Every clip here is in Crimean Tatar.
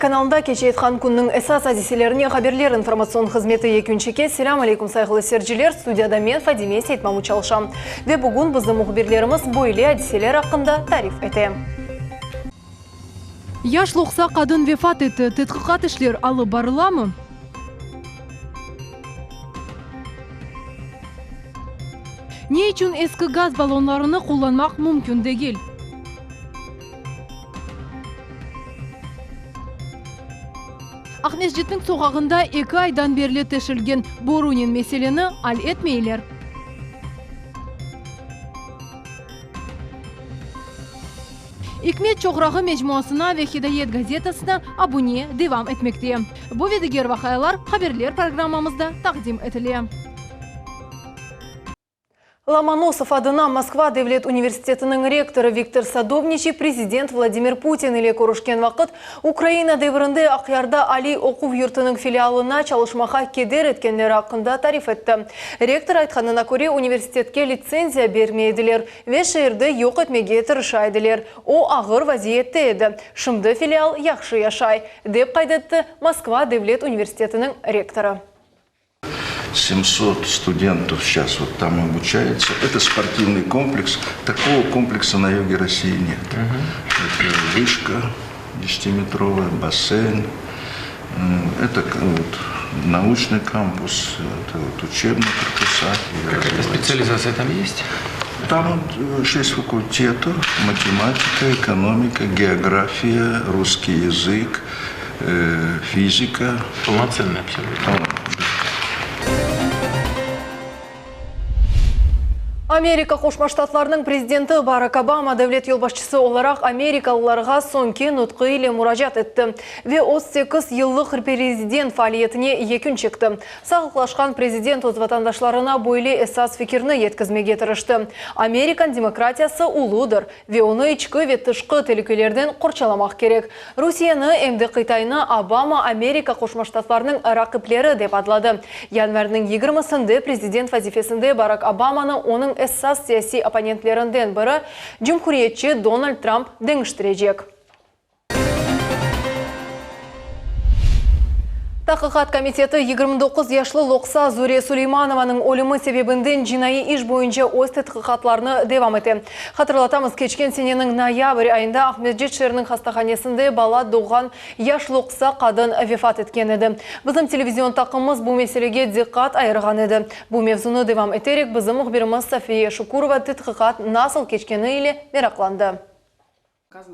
Telekanalında keçeyatqan künniñ esas adiselerine haberler informatsion hızmeti yekün çeke. Selâm aleykum, sayğılı seyirciler! Studiyada men, Fadime Seytmamut çalışam. Ve bugün bizim mühbirlerimiz böyle adiseler aqqında tarif ete. Yaş loqsa qadın vefat etti, tedqiqat işler alıp barılamı? Ne içün eski gaz ballonlarını qullanmaq mümkün degil? Aqmescitniñ soqağında eki aydan berli teşilgen borunen meseleni al etmeyler. İkmet çoqrağı mecmuasına ve Hidayet gazetasına abune devam etmekte. Bu ve diger vaqialar haberler programmamızda taqdim etile. Lomonosov adına Moskva devlet universitetiniñ rektorı Viktor Sadovniçiy prezident Vladimir Putin ile körüşken vaqıt Ukraina devrinde Aqyarda aliy oquv yurtınıñ filialına çalışmağa keder etkenleri aqqında tarif etti. Rektor aytqanına köre, universitetke litsenziya bermey ediler ve şeerde yoq etmege tırışa ediler. O, ağır vaziyette edi. Şimdi filial yahşı yaşay, dep qayd etti Moskva devlet universitetiniñ rektorı. Semsot studentov seyças vot tam obuçayutsa. Eto sportivnıy kompleks. Takogo kompleksa na yuge Rossii net. Eto vışka desyatimetrovaya, basseyn, eto vot nauçnıy kampus, eto vot uçebnıy korpusa. Kakaya-to spetsializatsiya tam yest? Tam şest fakultetov, matematika, ekonomika, geografiya, russkiy yazık, Fizika. Polnotsennıy absolütno. Amerika Qoşma Ştatlarınıñ prezidenti Barak Obama devlet yolbaşçısı olaraq amerikalılarğa soñki nutqı ile muracaat etti ve 38 yıllıq prezident faaliyetine yekün çekti. Sağlıqlaşqan prezident öz vatandaşlarına böyle esas fikirni yetkizmege tırıştı, Amerikan demokratiyası uludır Ve onı içki ve tışqı telükelerden qorçalamaq kerek. Rusiyeni, em de Qıtaynı Obama Amerika Qoşma Ştatlarınıñ raqipleri dep adladı. Yanvarniñ yigirmisinde prezident vazifesinde Barak Obamanı onıñ esas siyasiy opponentlerinden biri, cumhuriyetçi Donald Trump deñiştirecek. Taqiqat komiteti 29 yaşlı loqsa Zure Suleymanovanıñ ölümi sebebinden cinaiy iş boyunca öz tedqiqatlarını devam ete. Hatırlatamız, keçken seneniñ noyabr ayında Aqmescit şeeriniñ hastahanesinde bala doğğan yaş loqsa qadın vefat etken edi. Bizim televizion taqımımız bu meselege diqqat ayırğan edi. Bu mevzunı devam eterek bizim mühbirimiz Safiye Şukurova tedqiqat nasıl keçkeni ile meraqlandı.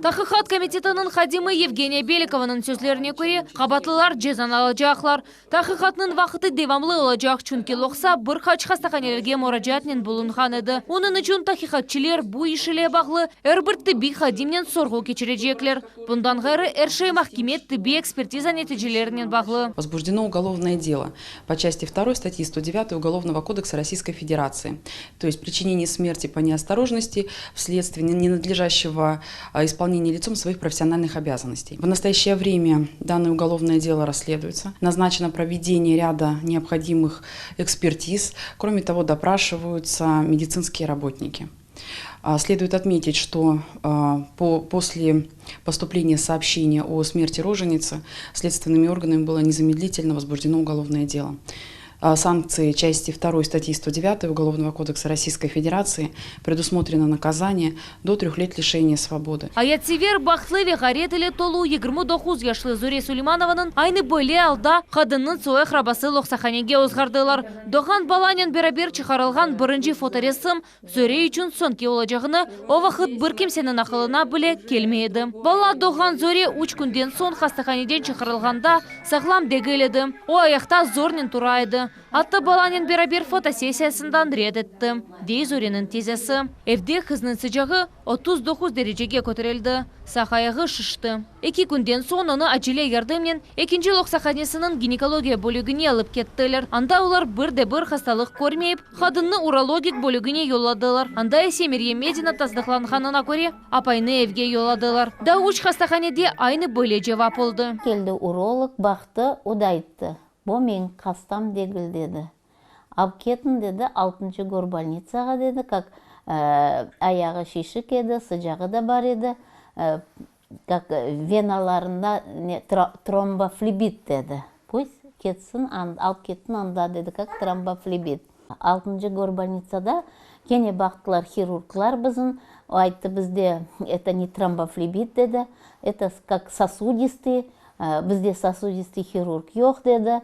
Taqiqat komitetiniñ hadimi Yevgeniya Belikovanıñ sözlerine köre, qabaatlılar cezanı alacaqlar. Taqiqatnıñ vaqtı devamlı olacaq, çünki loqsa bir qaç hastahanelerge muracaatnen bulunğan edi. Onıñ içün taqiqatçiler bu iş ile bağlı er bir tibbiy hadimnen sorğu keçirecekler. Bundan ğayrı, er şey mahkeme-tibbiy ekspertiza neticelerinen bağlı. Возбуждено уголовное дело по части второй статьи сто девятой Уголовного кодекса Российской Федерации, то есть причинение смерти по неосторожности вследствие ненадлежащего исполнения лицом своих профессиональных обязанностей. В настоящее время данное уголовное дело расследуется. Назначено проведение ряда необходимых экспертиз. Кроме того, допрашиваются медицинские работники. Следует отметить, что по, после поступления сообщения о смерти роженицы следственными органами было незамедлительно возбуждено уголовное дело. Санкции части 2 статьи 109 Уголовного кодекса Российской Федерации предусмотрено наказание до трех лет лишения свободы. Ayatsever, bahtlı ve ğayret ile tolu 29 yaşlı Zure Suleymanovanıñ aynı böyle alda qadınnıñ soy-aqrabası loqsahanege ozğardılar. Doğğan balanen beraber çıqarılğan birinci fotoresim Zure içün soñki olacağını o vaqıt bir kimseniñ aqılına bile kelmey edi. Bala doğğan Zure üç künden soñ hastahaneden çıqarılğanda sağlam degil edi. O, ayaqta zornen tura edi. Atta balanen beraber fotosessiyasından red etti, dey Zureniñ tizesi. Evde qıznıñ sıcağı 39 derecege köterildi, sağ ayağı şişti. Eki künden soñ onı acele yardımnen ekinci loqsahanesiniñ ginekologiya bölügine alıp kettiler. Anda olar bir de bir hastalıq körmeyip, qadınnı urologik bölügine yolladılar. Anda ise Meryem Medina tasdıqlanğanına köre, apayını evge yolladılar. Daa üç hastahanede aynı böyle cevap oldı. Keldi urolog, baqtı, o da ayttı, Bu meñ hastam degil, dedi. Alıp ketiñ, dedi, altıncı gorbolnitsağa, dedi, kak ayağı şişik edi, sıcağı da bar edi. Kak venalarında ne tromboflebit dedi. Pust ketsin, alıp ketsin anda dedi, kak tromboflebit. Altıncı gorbolnitsada kene baqtılar hirurglar bizim, o ayttı bizde eto ne tromboflebit dedi, eto kak sosudistıy, bizde sosudistıy hirurg yoq dedi.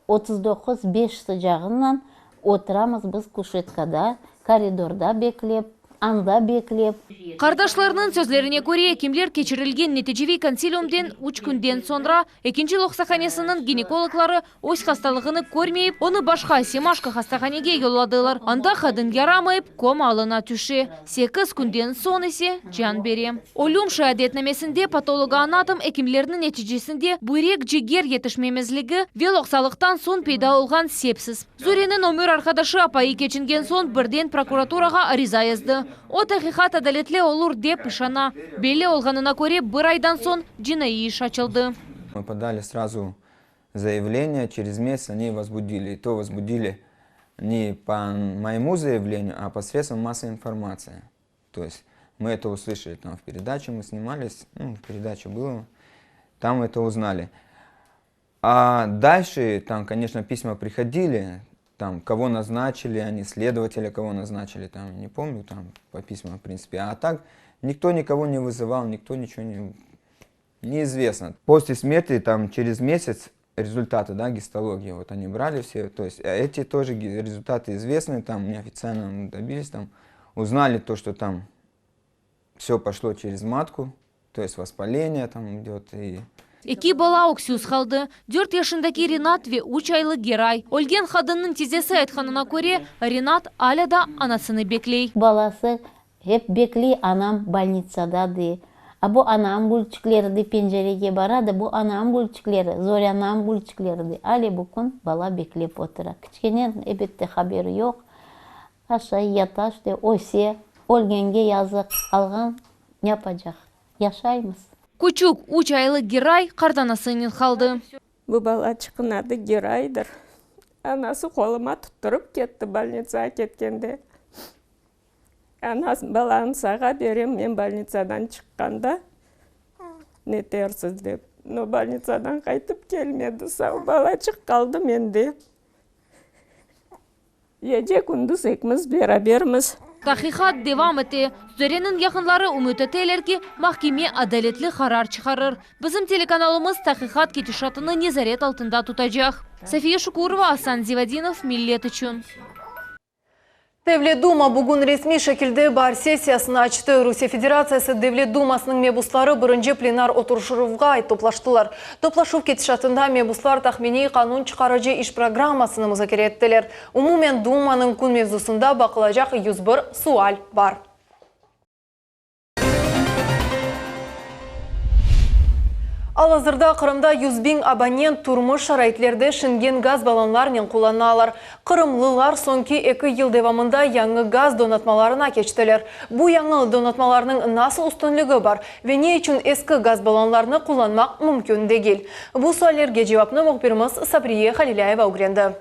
39, beş sıcağınan Oturamız biz kuşetkada, koridorda beklep, anda beklep. Qardaşlarınıñ sözlerine köre, ekimler keçirilgen neticeviy konsiliumden üç künden soñra ekinci loqsahanesiniñ ginekologları öz hastalığını körmeyip, onı başqa Semaşko hastahanege yolladılar. Anda qadın yaramayıp, koma alına tüşe, sekiz künden soñ ise can bere. Ölüm şeadetnamesinde patologoanatom ekimlerniñ neticesinde büyrek-ciger yetişmemezligi ve loqsalıqtan soñ peyda olğan sepsis. Zureniñ ömür arqadaşı apayı keçingen soñ birden prokuraturağa ariza yazdı. O, taqiqat adaletli olur, dep işana. Belli olğanına köre, bir aydan soñ cinaiy iş açıldı. Mı podali srazu zayavleniye, çerez mesяц oni vozbudili, i to vozbudili ne po moyemu zayavleniyu, a po sredstvam massovой informatsii. To есть мы это услышали там в передаче, мы снимались, ну, в передаче было, там это узнали. А дальше там, конечно, письма приходили, там, кого назначили, они следователя кого назначили, там, не помню, там, по письмам, в принципе. А так никто никого не вызывал, никто ничего не... Неизвестно. После смерти, там, через месяц результаты, да, гистологии, вот они брали все, то есть эти тоже результаты известны, там, неофициально добились, там, узнали то, что там все пошло через матку, то есть воспаление там идет и... Eki bala öksüz qaldı, dört yaşındaki Rinat ve üç aylıq Geray. Ölgen qadınnıñ tizesi aytqanına köre, Rinat alâ da anasını bekley. Balası hep bekley, anam bolnitsada dey. A bu anam gülçikleri dey, pencerege bara da, bu anam gülçikleri, Zorânam gülçikleri dey. Ale bu kün bala beklep otura. Kiçkene, ebette, haberi yoq. Aşay, yata işte, öse. Ölgenge yazıq, qalğan ne yapacaq? Yaşaymız. Küçük, üç aylıq Giray qartanasınen qaldı. Bu balaçıqnıñ adı Giraydır. Anası qolıma tuttırıp ketti bolnitsağa ketkende. Anası, balanı sağa berem, men bolnitsadan çıqqanda netersiz dep. No, bolnitsadan qaytıp kelmedi, sağ balaçıq qaldı mende. Gece-kündüz ekimiz berabermiz. Taqiqat devam ete. Zöreniñ yaqınları ümüt eteler ki, mahkeme adaletli qarar çıqarır. Bizim telekanalımız taqiqat ketişatını nezaret altında tutacaq. Safiye Şukurova, Asan Zivadinov, Millet içün. Devlet Duma bugün resmiy şekilde baar sessiyasını açtı. Rusiye Federatsiyası Devlet Dumasınıñ mebusları birinci plenar oturışuvğa toplaştılar. Toplaşuv ketişatında mebuslar tahminiy qanun çıqarıcı iş programmasını muzakere ettiler. Umumen Dumanıñ kün mevzusında baqılacaq 101 sual bar. Al-azırda Qırımda 100 biñ abonent turmuş şaraitlerde şingen gaz ballonlarnen qullanalar. Qırımlılar soñki eki yıl devamında yañı gaz donatmalarına keçtiler. Bu yañı donatmalarnıñ nasıl üstünligi bar ve ne içün eski gaz ballonlarnı qullanmaq mümkün degil? Bu suallerge cevapnı mühbirimiz Sabriye Halilâyeva ögrendi.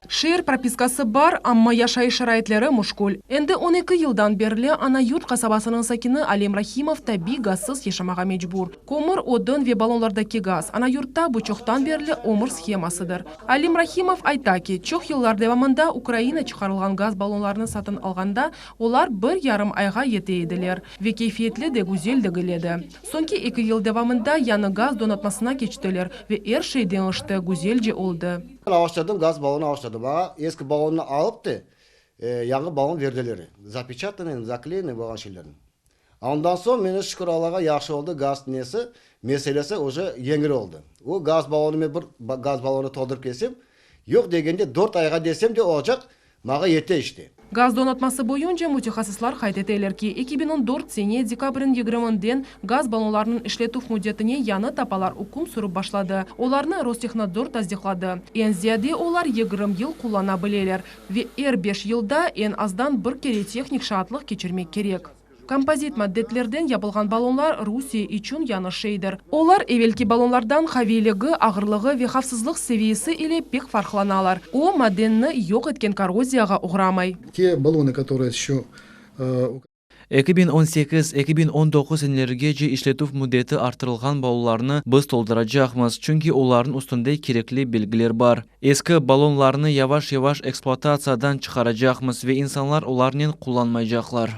Şeer propiskası bar, amma yaşayış şaraitleri muşkül. Endi 12 yıldan berli Ana-Yurt qasabasınıñ sakini Alim Rahimov tabiy gazsız yaşamağa mecbur. Kömür, odun ve ballonlardaki gaz, Ana-Yurtta bu çoqtan berli ömür shemasıdır. Alim Rahimov ayta ki, çoq yıllar devamında Ukraina çıqarılğan gaz ballonlarını satın alğanda, olar bir yarım ayğa yete ediler ve keyfiyetli de güzel degil edi. Soñki eki yıl devamında yañı gaz donatmasına keçtiler ve er şey deñişti, güzelce oldı. Avuştırdım, gaz ballonı avuştırdım. Maña eski ballonnı alıp da, yañı ballon berdiler. Zapeçatanıy, zakleyannıy bolğan şeylerni. Ondan soñ meni, şükür Allağa, yahşı oldı, gaz nesi, meselesi uje yengil oldı. O gaz ballonı men bir gaz ballonı toldurıp kelsem, yoq degende dört ayğa desem de olacaq, maña yete işte. Gaz donatması boyunca mütehassıslar qayd eteler ki, 2014 sene dekabrniñ yigirminden gaz ballonlarınıñ işletüv müddetine yañı tapalar üküm sürip başladı, olarnı Rostehnadzor tasdiqladı. Eñ ziyade olar 20 yıl qullana bileler ve er beş yılda eñ azdan bir kere tehnik şaatlıq keçirmek kerek. Kompozit maddetlerden yapılğan ballonlar Rusiye içün yañı şeydir. Olar evelki ballonlardan qaviyligi, ağırlığı ve havfsızlıq seviyesi ile pek farqlanalar. O, madenni yoq etken korroziyağa oğramay. Te ballonı, kotorıye ещё. 2018, 2019 senelergece işletüv müddeti arttırılğan ballonlarnı biz tolduracaqmız, çünki olarnıñ üstünde kerekli belgiler bar. Eski ballonlarnı yavaş-yavaş ekspluatatsiyadan çıqaracaqmız ve insanlar olarnen qullanmaycaqlar.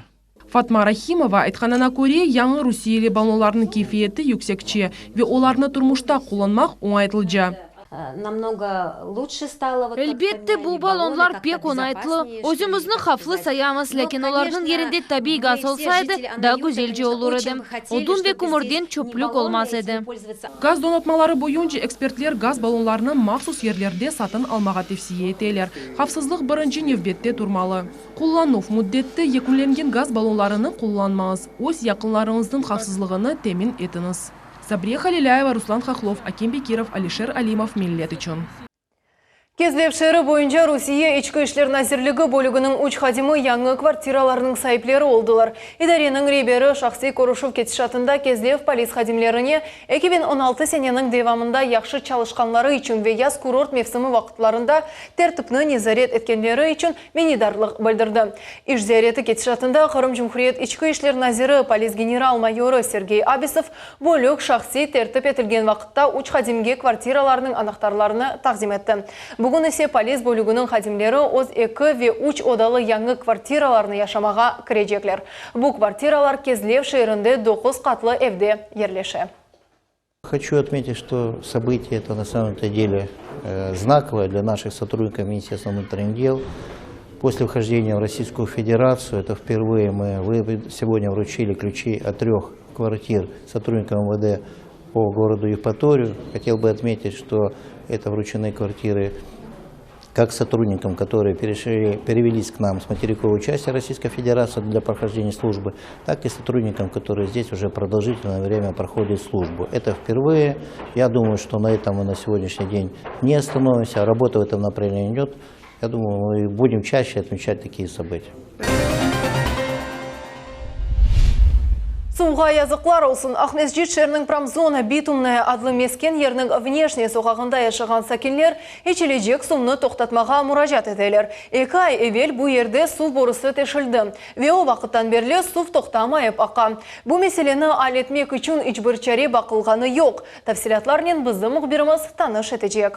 Fatma Rahimova aytqanına köre, yañı rusiyeli ballonlarnıñ keyfiyeti yüksekçe ve olarnı turmuşta qullanmaq oñaytlıca. Elbette, bu ballonlar pek oñaytlı. Özümizni havflı sayamız, lâkin olarnıñ yerinde tabiiy gaz olsa edi, daa güzelce olur edi. Odun ve kömürden çöplük olmaz edi. Gaz donatmaları boyunca ekspertler gaz ballonlarını mahsus yerlerde satın almağa tevsiye eteler. Havfsızlıq birinci nevbette turmalı. Qullanuv müddeti yekünlengen gaz ballonlarını qullanmañız, öz yaqınlarıñıznıñ havfsızlığını temin etiñiz. Sabriye Halilâyeva, Ruslan Hahlov, Akim Bekirov, Alişer Alimov, Millet içün. Kezlev şeeri boyunca Rusiye İçki işler nazirligi bölüginiñ üç hadimi yañı kvartiralarnıñ saipleri oldılar. İdareniñ reberi şahsiy körüşüv ketişatında Kezlev polis hadimlerine 2016 seneniñ devamında yahşı çalışqanları içün ve yaz kurort mevsimi vaqıtlarında tertipni nezaret etkenleri içün Minnetdarlıq bildirdi. İş ziyareti ketişatında Qırım Cumhuriyet İçki işler naziri, polis general-mayorı Sergey Abisov bölük şahsiy tertip etilgen vaqıtta üç hadimge kvartiralarnıñ anahtarlarını taqdim etti. Bugün ise polis bölüginiñ hadimleri öz eki ve üç odalı yañı kvartiralarına yaşamağa kirecekler. Bu kvartiralar Kezlev şeerinde doquz qatlı evde yerleşe. Хочу отметить, что событие это на самом-то деле э, знаковое для наших сотрудников Министерства внутренних дел. После вхождения в Российскую Федерацию, это впервые мы сегодня вручили ключи от трех квартир сотрудникам МВД по городу Евпаторию. Хотел бы отметить, что это вручены квартиры как сотрудникам, которые перешли, перевелись к нам с материковой части Российской Федерации для прохождения службы, так и сотрудникам, которые здесь уже продолжительное время проходят службу. Это впервые. Я думаю, что на этом мы на сегодняшний день не остановимся. Работа в этом направлении идет. Я думаю, мы будем чаще отмечать такие события. Suvğa yazıqlar olsun, Aqmescit şeeriniñ Promzona, Bitumnaya adlı mesken yerniñ Vneşnaya soqağında yaşağan sakinler içilecek suvnı toqtatmağa muracaat eteler. Eki ay evel bu yerde suv borusı teşildi ve o vaqıttan berli suv toqtamayıp aqa. Bu meseleni al etmek içün iç bir çare baqılğanı yoq. Tafsilâtlarnen bizim mühbirimiz tanış etecek.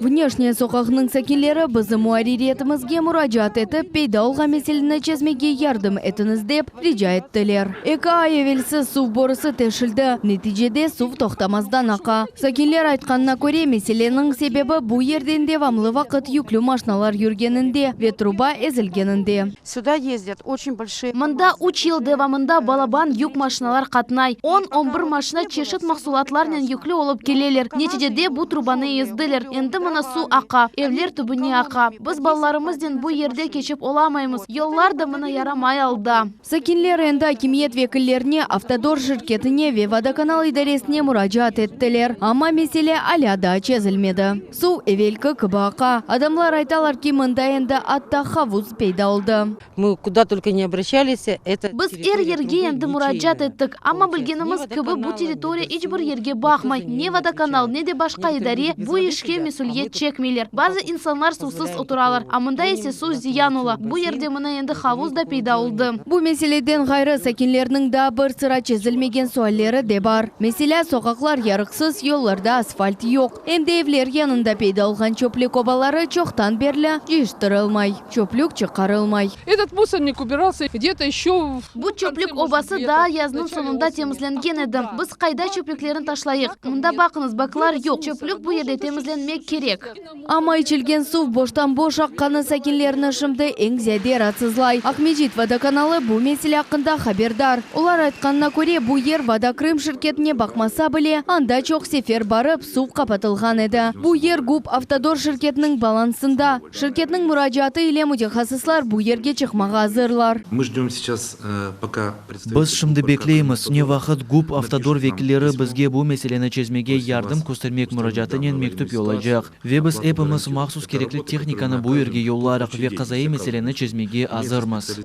Vneşnaya soqağınıñ sakinleri bizim muarririyetimizge muracaat etip, peyda olğan meseleni çezmege yardım etiñiz dep, rica ettiler. Eki ay evelsi suv borusı teşildi, neticede suv toqtamazdan aqa. Sakinler aytqanına köre, meseleniñ sebebi bu yerden devamlı vaqıt yüklü maşnalar yürgeninde ve truba ezilgeninde. Süda yezdât oçün bolşıye Mında üç yıl devamında balaban yük maşinalar qatnay. On, on bir maşina çeşit mahsulatlarnen yüklü olıp keleler. Neticede bu trubanı ezdiler. Endi mına suv aqa, evler tübüne aqa. Biz balalarımıznen bu yerde keçip olamaymız. Yollar da mına yaramay alda. Sakinler endi akimiyet vekillerine, Avtodor şirketine ve Vodokanal idaresine muracaat ettiler, amma mesele alâ daa çezilmedi. Suv evelki kibi aqa. Adamlar aytalar ki, mında endi atta havuz peyda oldı. Mı kuda tolko ne obraşçalis, eto Biz er yerge endi muracaat ettik, amma bilgenimiz kibi, bu territoriya iç bir yerge baqmay, ne Vodokanal, ne de başqa idare bu işke mesüliyet çekmeyler. Bazı insanlar suvsız oturalar, a mında ise suv ziyan ola, bu yerde mına endi havuz da peyda oldı. Bu meseleden ğayrı, sakinlerniñ daa bir sıra çezilmegen sualleri de bar. Meselâ, soqaqlar yarıqsız, yollarda asfalt yoq. Em de evler yanında peyda olğan çöplük obaları çoqtan berli cıyıştırılmay, çöplük çıqarılmay. Etot musornik ubiralsâ gde-to eşö v Bu çöplük obası daa yaznıñ soñunda temizlengen edi. Biz qayda çöplüklerni taşlayıq? Mında baqıñız, baklar yoq. Çöplük bu yerde temizlenmek kerek. Amma içilgen suv boştan-boş aqqanı sakinlerni şimdi eñ ziyade raatsızlay. Aqmescit vodokanalı bu mesele aqqında haberdar. Olar aytqanına köre, bu yer Vodokrım şirketine baqmasa bile, anda çoq sefer barıp, suv qapatılğan edi. Bu yer GUP Avtodor şirketiniñ balansında. Şirketniñ muracaatı ile mütehassıslar bu yerge çıqmağa azırlar. Mı jdem seyças, poka Biz şimdi bekleymiz, ne vaqıt GUP Avtodor vekilleri bizge bu meseleni çezmege yardım köstermek muracaatınen mektüp yollaycaq. Ve biz epimiz mahsus kerekli tehnikanı bu yerge yollarıq ve qazaiy meseleni çezmege azırmız.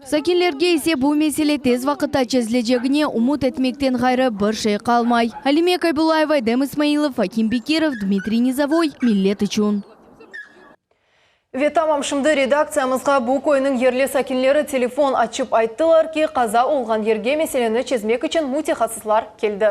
Sakinlerge ise bu mesele tez vaqıtta çezilecegine ümüt etmekten ğayrı bir şey qalmay. Alime Kaybulayeva, Edem İsmailov, Akim Bekirov, Dmitriy Nizovoy, Millet içün. Ve tamam şimdi redaktsiyamızğa bu köyniñ yerli sakinleri telefon açıp ayttılar ki, qaza olğan yerge meseleni çezmek içün mütehassıslar keldi.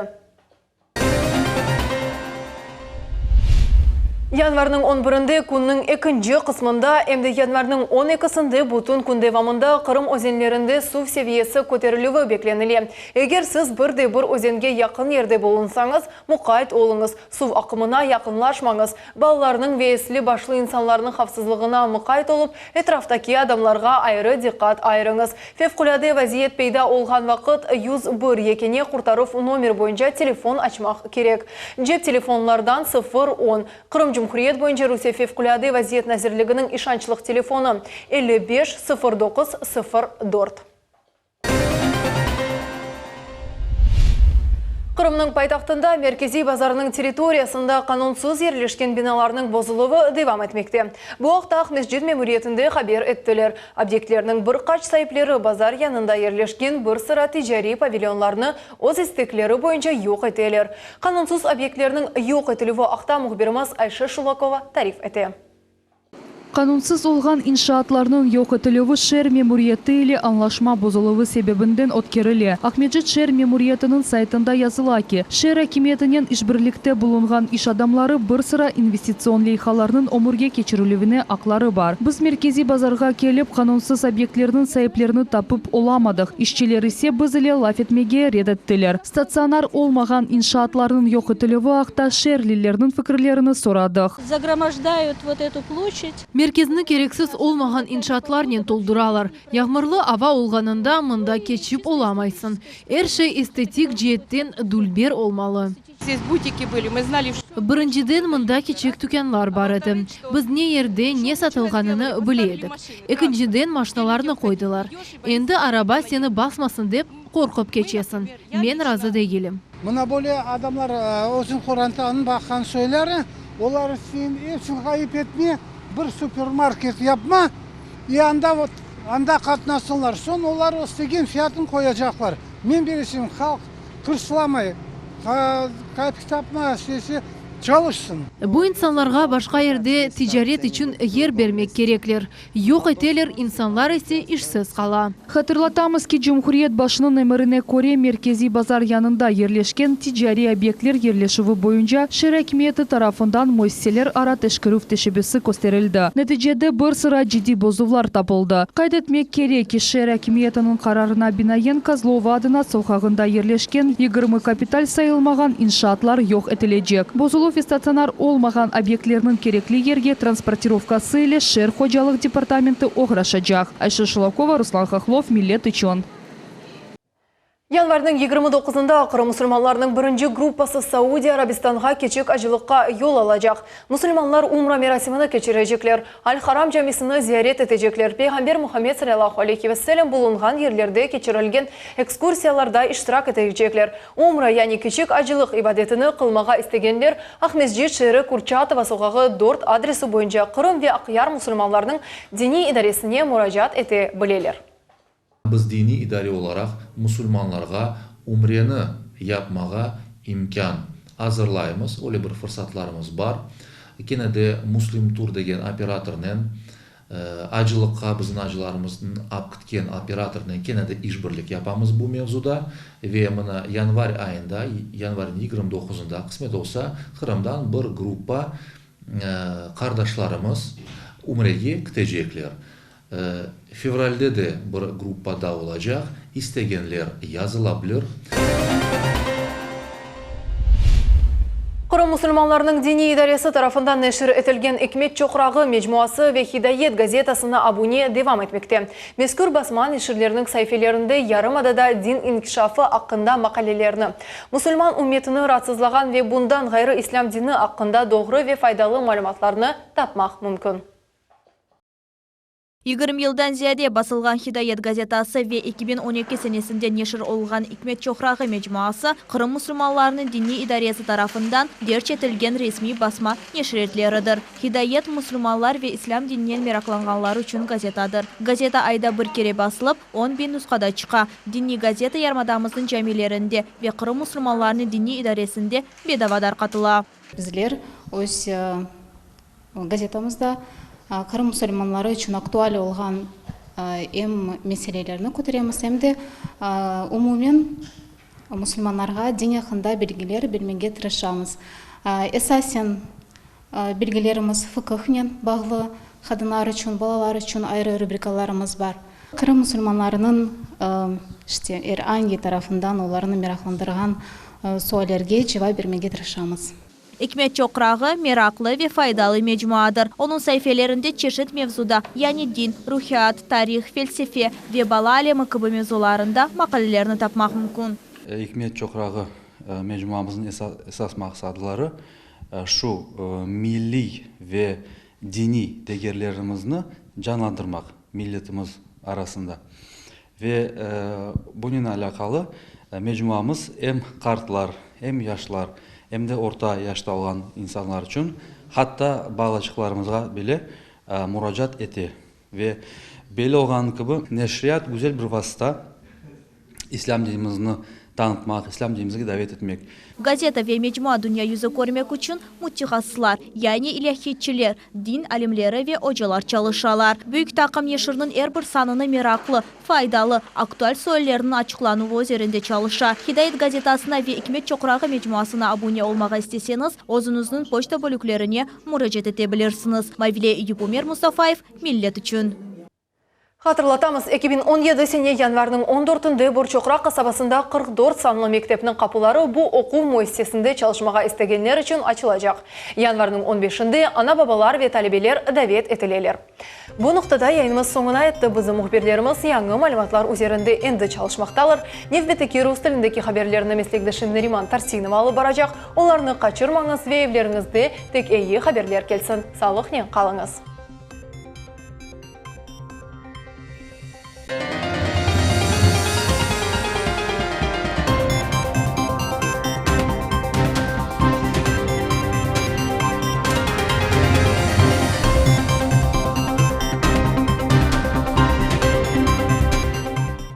Yanvarniñ on birinde künniñ ekinci qısmında, em de yanvarniñ on ekisinde bütün kün devamında Qırım özenlerinde suv seviyesi köterilüvi beklenile. Eger siz bir de bir özenge yaqın yerde bulunsañız, muqayt oluñız, suv aqımına yaqınlaşmañız, Balalarnıñ ve esli-başlı insanlarnıñ havfsızlığına mıqayt olıp, etraftaki adamlarğa ayrı diqqat ayırıñız. Fevqulâde vaziyet peyda olğan vaqıt 101 yekâne qurtaruv nomeri boyunca telefon açmaq kerek. Cep telefonlardan sıfır on, Qırım Cumhuriyet boyunca Rusiye Fevqulâde vaziyet nazirliginiñ işançlıq telefonı, 55 09 04. Qırımnıñ paytahtında Merkeziy bazarınıñ territoriyasında qanunsız yerleşken binalarnıñ bozuluvı devam etmekte. Bu aqta Aqmescit memuriyetinde haber ettiler. Obyektlerniñ bir qaç saipleri bazar yanında yerleşken bir sıra ticariy pavilyonlarnı öz istekleri boyunca yoq eteler. Qanunsız obyektlerniñ yoq etilüvi aqta mühbirimiz Ayşe Şulakova tarif ete. Qanunsız olğan inşaatlarnıñ yoq etilüvi şeer memuriyeti ile añlaşma bozuluvı sebebinden ötkerile. Aqmescit şeer memuriyetiniñ saytında yazıla ki, şeer akimiyetinen işbirlikte bulunğan iş adamları bir sıra investitsion leyhalarnıñ ömürge keçirilüvine aqları bar. Biz merkeziy bazarğa kelip, qanunsız obyektlerniñ saiplerini tapıp olamadıq, işçiler ise biz ile laf etmege red ettiler. Statsionar olmağan inşaatlarnıñ yoq etilüvi aqta şeerlilerniñ fikirlerini soradıq. Zagromojdayut vot etu ploşçad. Merkezni kereksiz olmağan inşaatlarnen tolduralar. Yağmurlı ava olğanında mında keçip olamaysıñ. Er şey estetik ceetten dülber olmalı. Zdes butiki bıli, mı znali, çto. Birinciden, mında kiçik tükânlar bar edi. Biz ne yerde ne satılğanını bile edik. Ekinciden, maşinalarnı qoydılar. Endi araba seni basmasın dep, qorqıp keçesiñ. Men razı degilim. Mına böyle adamlar özüniñ qorantanıñ baqqan şeyleri, olar sen epsini ğayıp etme, bir supermarket yapma, i anda vot anda qatnasınlar, soñ olar istegen fiyatını qoyacaqlar. Men bilesem, halq hırslamay, kapik tapmay, istese çalışsın. Bu insanlarğa başqa yerde ticaret içün yer bermek kerekler. Yoq eteler, insanlar ise işsiz qala. Hatırlatamız ki, cumhuriyet başınıñ emirine köre, merkeziy bazar yanında yerleşken ticariy obyektler yerleşüvi boyunca şeer akimiyeti tarafından müessiselerara teşkerüv teşebbüsi kösterildi. Neticede bir sıra ciddiy bozuvlar tapıldı. Qayd etmek kerek ki, şeer akimiyetiniñ qararına binaen Kozlova adına soqağında yerleşken 20 kapital sayılmağan inşaatlar yoq etilecek. Bozuluv ve statsionar olmağan obyektlerniñ kerekli yerge transportirovkası ile şeer hocalıq departamenti oğraşacaq. Ayşe Şulakova, Ruslan Hohlov, Millet içün. Yanvarniñ 29-ında Qırım musulmanlarınıñ birinci gruppası Saudiya Arabistanğa kiçik acılıqqa yol alacaq. Musulmanlar Umra merasimini keçirecekler, Al-Haram camisini ziyaret etecekler, Peyğamber Muhammed salâlâhu aleyhi ve sellem bulunğan yerlerde keçirilgen ekskursiyalarda iştirak etecekler. Umra, yani kiçik acılıq ibadetini qılmağa istegenler Aqmescit şeeri Kurçatova soqağı dört adresi boyunca Qırım ve Aqyar musulmanlarınıñ diniy idaresine muracaat ete bileler. Biz diniy idare olaraq musulmanlarğa ümreni yapmağa imkân azırlaymız, öyle bir fırsatlarımız bar. Kene de Muslim Tur degen operatornen, acılıqqa bizim acılarımıznı ap kitken operatornen kene de işbirlik yapamız bu mevzuda. Ve mına yanvar ayında, yanvarniñ 29-ında, qısmet olsa, Qırımdan bir gruppa qardaşlarımız ümrege kitecekler. Fevralde de bir gruppa da olacaq, istegenler yazıla bilir. Qırım musulmanlarınıñ diniy idaresi tarafından neşir etilgen İkmet çoqrağı mecmuası ve Hidayet gazetasına abune devam etmekte. Mezkür basma neşirleriniñ saifelerinde yarımadada din inkişafı aqqında maqalelerni, musulman ümmetini raatsızlağan ve bundan ğayrı islâm dini aqqında doğru ve faydalı malümatlarnı tapmaq mümkün. 20 yıldan ziyade basılğan Hidayet gazetası ve 2012 senesinde neşir olunğan İkmet Çoqrağı mecmuası Qırım musulmanlarınıñ diniy idaresi tarafından derc etilgen resmiy basma neşretleridir. Hidayet, musulmanlar ve islâm dininen meraqlanğanlar içün gazetadır. Gazeta ayda bir kere basılıp, 10.000 nusqada çıqa. Diniy gazeta yarımadamıznıñ camilerinde ve Qırım musulmanlarınıñ diniy idaresinde bedava darqatıla. Bizler öz gazetamızda. Qırım musulmanları içün aktual olğan em meselelerni köteremiz, em de umumen musulmanlarğa din aqqında bilgiler bermege tırışamız. Esasen bilgilerimiz fıqıhnen bağlı, qadınlar içün, balalar içün ayrı rubrikalarımız bar. Qırım musulmanlarınıñ işte er angi tarafından olarnı meraqlandırğan suallerge cevap bermege tırışamız. İkmet çoqrağı, meraqlı ve faydalı mecmuadır. Onıñ saifelerinde çeşit mevzuda, yani din, ruhiyat, tarih, felsefe ve bala alemi kibi mevzularında maqalelerni tapmaq mümkün. İkmet çoqrağı mecmuamıznıñ esas maqsadları şu, milliy ve diniy degerlerimizni canlandırmaq milletimiz arasında. Ve bunen alâqalı mecmuamız em qartlar, em yaşlar, em de orta yaşta olğan insanlar içün, hatta balaçıqlarımızğa bile muracaat ete. Ve belli olğanı kibi, neşriyat güzel bir vasıta İslâm dinimizni tanıtmaq, İslâm dinimizge davet etmek. Gazeta ve mecmua dünya yüzü körmek içün mütehassıslar, yani ilâhiyatçiler, din alimleri ve ocalar çalışalar. Büyük taqım neşirniñ er bir sanını meraqlı, faydalı, aktual suallerniñ açıqlanuvı üzerinde çalışa. Hidayet gazetasına ve İkmet çoqrağı mecmuasına abune olmağa isteseñiz, özüñizniñ poçta bölüklerine muracaat ete bilirsiñiz. Mavile Eyüp Ümer Mustafayev, Millet içün. Hatırlatamız, 2017 sene yanvarniñ on dörtünde Borçoqraq qasabasında 44 sanlı mektepniñ qapıları bu oquv müessisesinde çalışmağa istegenler içün açılacaq. Yanvarniñ on beşinde ana-babalar ve talebeler davet etileler. Bu noqtada yayınımız soñuna yetti. Bizim mühbirlerimiz yañı malümatlar üzerinde endi çalışmaqtalar. Nevbetteki rus tilindeki haberlerni meslekdeşim Neriman Tarsinova alıp baracaq. Olarnı qaçırmañız ve evleriñizde tek eyi haberler kelsin. Sağlıqnen qalıñız.